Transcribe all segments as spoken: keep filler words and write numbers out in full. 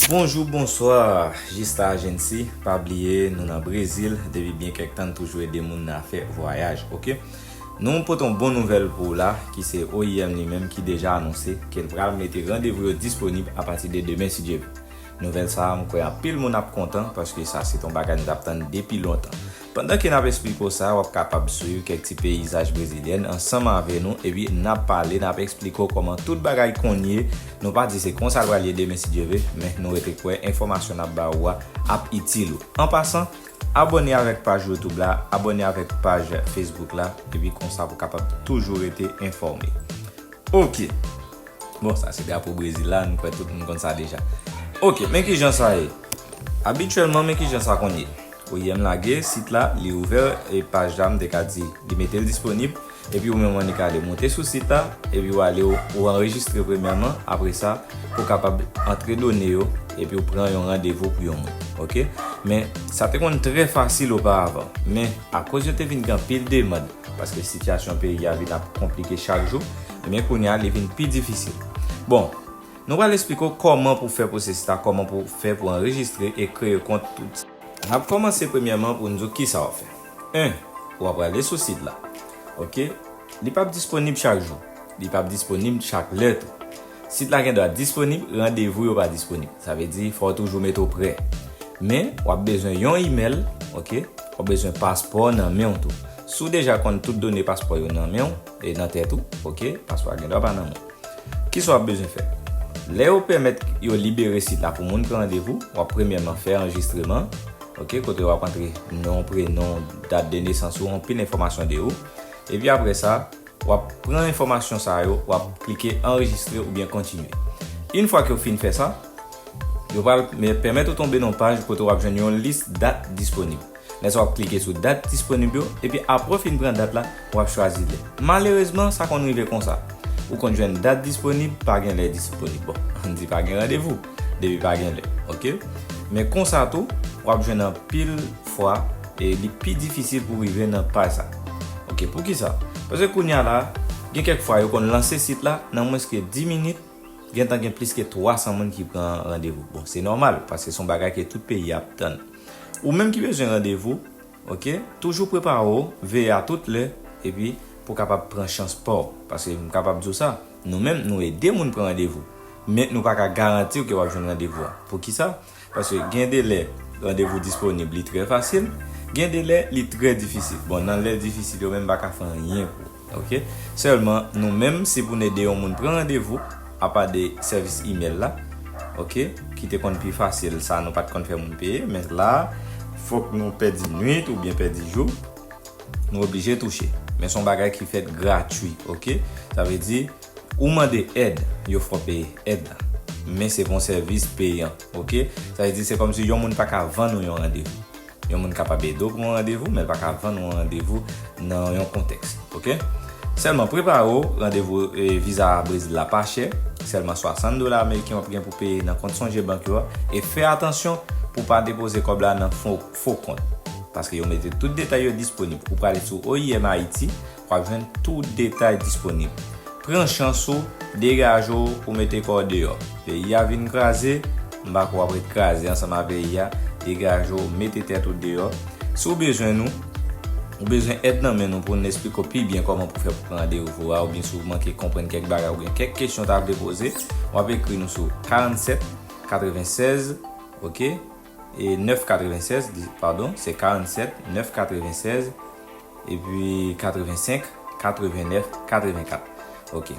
Bonjou, bonswa, Jista Agency. Pa bliye, nou nan Brezil. Depi byen kèk tan, n toujou ede moun nan afè vwayaj, oke? Nou pote yon bon nouvèl pou w la, ki se O I M li menm ki deja anonse ke l pral mete randevou yo disponib apati de demen, si Dye vle. Nouvèl sa a, m kwè anpil moun ap kontan, paske sa se t yon bagay nou t ap tann depi lontan. Pandan ke n ap eksplike w sa, w ap kapab swiv kèk ti peyizaj brezilyen ansanm avè nou, epi n ap pale, n ap eksplike w kòman tout bagay konn ye. Nou pa di se konsa l pral ye demen, si Dye vle, men nou rete kwè enfòmasyon n ap ba ou a ap itil ou. An pasan, abòne avèk paj YouTube la, abòne avèk paj Facebook la, epi konsa pou w kapab toujou rete enfòme. Oke. Bon, sa se drapo Brezil la, nou kwè tout moun konn sa deja. Oke, men kijan sa ye. Abityèlman, men kijan sa konn ye. O I M lage sit la, li ouvè, e paj la, m te ka di, li mete l disponib, epi ou menm ou annik ale monte sou sit la, epi ou ale, ou, ou anrejistre premyèman, apre sa, pou w kapab antre done yo, epi ou pran yon randevou pou yon moun, oke? Men, sa te konn trè fasil oparavan, men akoz yo te vin gen anpil demann, paske sitiyasyon peyi a vin ap konplike chak jou, ebyen kounye a li vin pi difisil. Bon, nou pral eksplike w kòman pou fè pwosesis la, kòman pou fè pou anrejistre e kreye kont tout. N ap kòmanse premyèman pou n di w kisa w ap fè. En, w ap prale sou sit la. Oke? Li p ap disponib chak jou. Li p ap disponib chak lè tou. Sit la gen dwa disponib, randevou yo pa disponib. Sa vle di, fò w toujou mete w prè. Men, w ap bezwen yon imèl, oke? W ap bezwen paspò nan men w tou. Si w deja konn tout done paspò yo nan men w, e nan tèt ou, oke? Paspò a gen dwa pa nan men w. Kisa w ap bezwen fè? Lè yo pèmèt yo libere sit la pou moun pran randevou, w ap premyèman fè anrejistreman, oke? Kote w ap antre non, prenon, dat de nesans ou, anpil enfòmasyon de ou. Epi apre sa, w ap pran enfòmasyon sa yo, w ap klike anrejistre oubyen kontinye. Yon fwa ke w fin fè sa, yo pral me-, pèmèt ou tonbe nan yon paj kote w ap jwenn yon lis dat disponib. Lè sa w ap klike sou dat disponib yo, epi apre w fin pran dat la, w ap chwazi lè. Malerezman, sa konn rive konsa. Ou konn jwenn dat disponib, pa gen lè disponib. Bon, ann di pa gen randevou, depi pa gen lè, oke? Men konsa tou, w ap jwenn anpil fwa, e li pi difisil pou rive nan paj sa. Oke, poukisa? Paske kounye a la, gen kèk fwa yo konn lanse sit la, nan mwens ke dis minit, gentan gen plis ke twa san moun ki pran randevou. Bon, se nòmal, paske se yon bagay ke tout peyi ap tann. Ou menm ki bezwen randevou, oke, toujou prepare w, veye a tout lè, epi pou w kapab pran chans pa w. Paske m kapab di w sa, nou menm, nou ede moun pran randevou. Men nou pa ka garanti w ke w ap jwenn randevou a. Poukisa? Paske gen de lè randevou disponib, li trè fasil, gen de lè li trè difisil. Bon, nan lè difisil yo menm, m pa ka fè anyen pou ou, oke? Sèlman, nou menm, si pou n ede yon moun pran randevou, apa de sèvis imèl la, oke, ki te konn pi fasil, sa nou pa t konn fè moun peye, men la, fòk nou pèdi nwit oubyen pèdi jou, nou oblije touche. Men se yon bagay ki fèt gratui, oke? Sa vle di, ou mande èd, yo fè w peye èd la. Men se pa yon sèvis peyan, oke? Sa vle di se kòmsi yon moun pa ka vann ou yon randevou. Yon moun kapab ede w pou yon randevou, men l pa ka vann ou yon randevou nan yon kontèks, oke? Sèlman prepare w, randevou, e, viza Brezil la pa chè, sèlman swasant dola ameriken w ap gen pou peye nan kont sonje bank yo a, e fè atansyon pou w pa depoze kòb la nan fo, fo kont, paske yo mete tout detay yo disponib. Ou prale sou O I M Ayiti, w ap jwenn tout detay disponib. Pran chans ou, degaje w pou mete kò w deyò. Peyi a vin kraze, m pa kwè w ap ret kraze ansanm ak peyi a, degaje w, mete tèt ou deyò. Si w bezwen nou, ou bezwen èd nan men nou pou n eksplike w pi byen kòman pou fè pou pran randevou a, oubyen si w manke konprann kèk bagay, oubyen kèk kesyon w ta vle poze, w ap ekri nou sou karannsèt katrevennsèz, oke? E nèf katrevennsèz, di, padon, se karannsèt nèf katrevennsèz, epi katrevensenk katrevennnèf katrevenkat. Oke.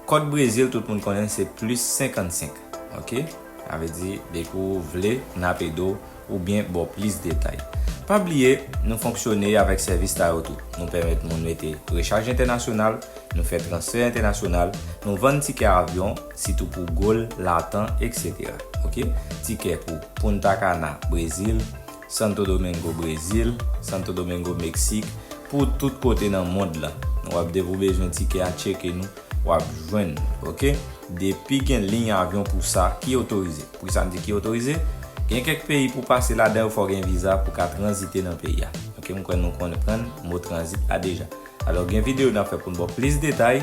Kòd Brezil, tout moun konnen se plis senkannsenk. Oke? Sa vle di, depi w vle, n ap ede w oubyen ba w plis detay. Pa bliye, nou fonksyone avèk sèvis sa yo tou. Nou pèmèt moun mete rechaj entènasyonal, nou fè transfè entènasyonal, nou vann tikè avyon, sitou pou Gol, Latam, etsetera. Oke? Tikè pou Punta Cana, Brezil, Santo Domingo, Brezil, Santo Domingo, Meksik, pou tout kote nan mond lan. W ap, depi w bezwen tikè a, tcheke nou, w ap jwenn, oke? Depi gen liy avyon pou sa ki otorize. Poukisa m di ki otorize? Gen kèk peyi pou pase ladan yo, fò w gen viza pou w ka tranzite nan peyi a. Oke, m kwè nou konprann mo tranzit la deja. Alò, gen videyo n ap fè pou n ba w plis detay,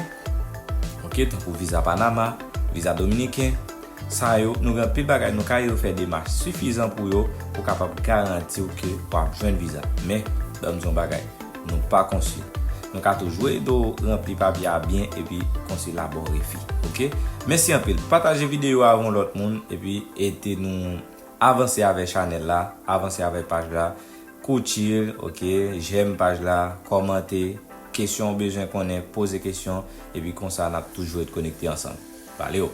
oke, tankou viza Panama, viza dominiken, Sa yo, nou gen anpil bagay nou ka ede w fè demach sifizan pou yo, pou kapab garanti w ke w ap jwenn viza. Men, ban m di yon bagay, nou pa konsil. Nou ka toujou ede w ranpli papye a byen epi konsil la ba w refi. Oke? Mèsi anpil. Pataje videyo a avè yon lòt moun epi ede nou avanse avè chanèl la, avanse avè paj la. Koutil, oke, jèm paj la, kòmante, kesyon w bezwen konnen, poze kesyon, epi konsa n ap toujou ret konekte ansanm. Valeo!